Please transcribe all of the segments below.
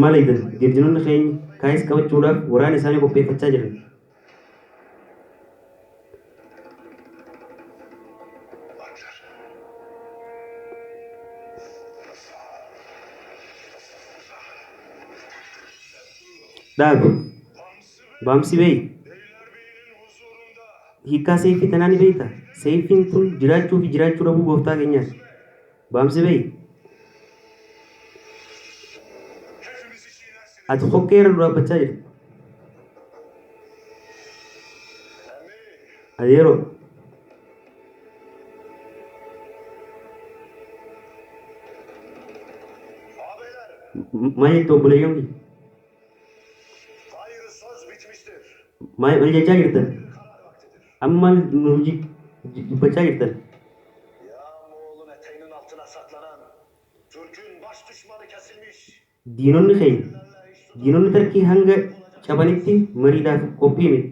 Maal eegdan? Virjinoonni keenya Kaayis qabachuudhaaf waraana isaanii qopheeffachaa jiran. Dhaabi. Baamsi beey. Hiikkaa seeyfii tanaa ni beeyta? Seeyfiin tun jiraachuu fi jiraachuu dhabuu gooftaa keenyaati. Baamsi beey. Ati kokkee irra nu dhaabbachaa jirta. Adeeroo. Maal jette obboleeyyan kiyya? Maal maal jechaa jirtan? Amma maal nu dubbachaa jirtan? Diinonni keenya, diinonni Tarkii hanga cabanitti mariidhaaf qophii miti.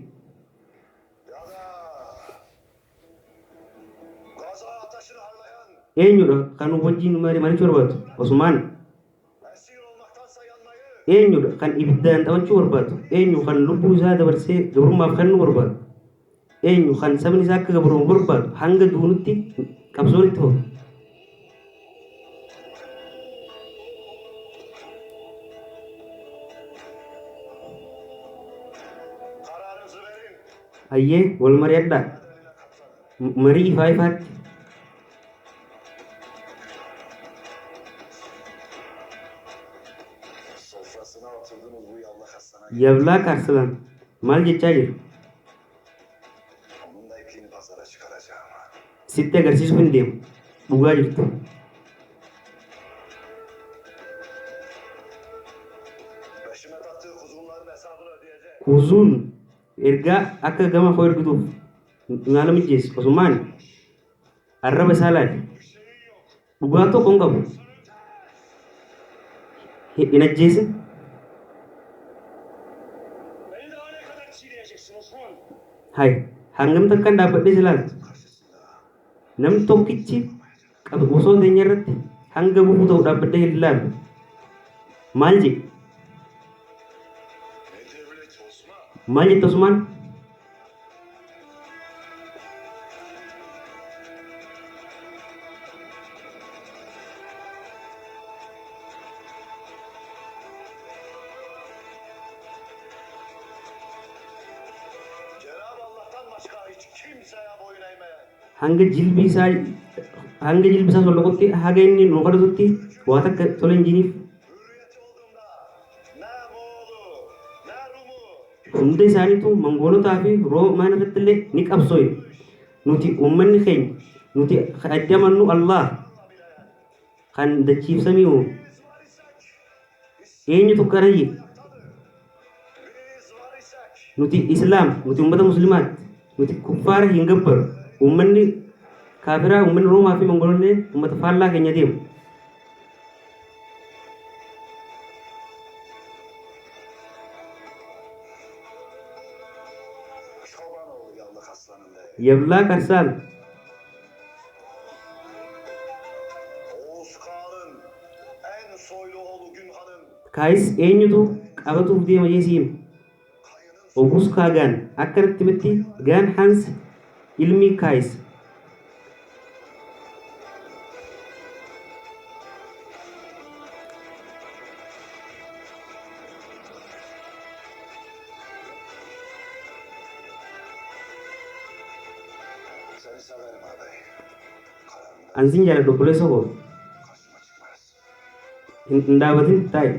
Eenyudha kan wajjin mari'achuu barbaadu? Osmaan. Eenyudha kan ibiddaan taphachuu barbaadu? Eenyu kan lubbuu isaa dabarsee gabrummaaf kennuu barbaadu? Eenyu kan sabni isaa akka gabroomu barbaadu? Hanga duunutti qabsoon itti fufa. Hayyee wal mari'adhaa. Marii ifaa ifaatti. Yavlak Arslan maal jechaa jira? Sitti agarsiisuuf hin deemu. Dhugaa jirtu. Kuzuun ergaa akka gama koo ergituuf haala mijeessi. Osumaan arraba isaa laali. Dhugaa tokko hin qabu. Hin ajjeesin. Hay, hangam takkan dhaabbadhee si ilaalu. Namni tokkichi osoo teenya irratti hanga gufuu ta'u dhaabbadhee hin ilaalu. Maal jedhe? Maal jette Osmaan? Hanga jilbi isaa hanga jilbi isaa solloqutti haga inni nu kadhatutti waa takka tola hin jiniif. Hunda isaaniitu Mangoolotaa fi Roomaan irratti illee ni qabsooyne. Nuti uummanni keenya nuti kan itti amannu Allah kan dachiif samii uume. Eenyutu akkana jedhe? Nuti Islaam, nuti uummata Muslimaati. Nuti kuffaara hin gabbaru. Uummanni kaafiraa, uummanni Roomaa fi Mongolonni uummata faallaa keenya deemu. Yablaa Karsaal. Kaayis eenyutu qabatuuf deema jee si hime? Ogus Kaagaan akka natti himetti Gaan Hans ilmi Kaayis. An sin jaaladha obboleessa koo. Hin dhaabatin taa'i.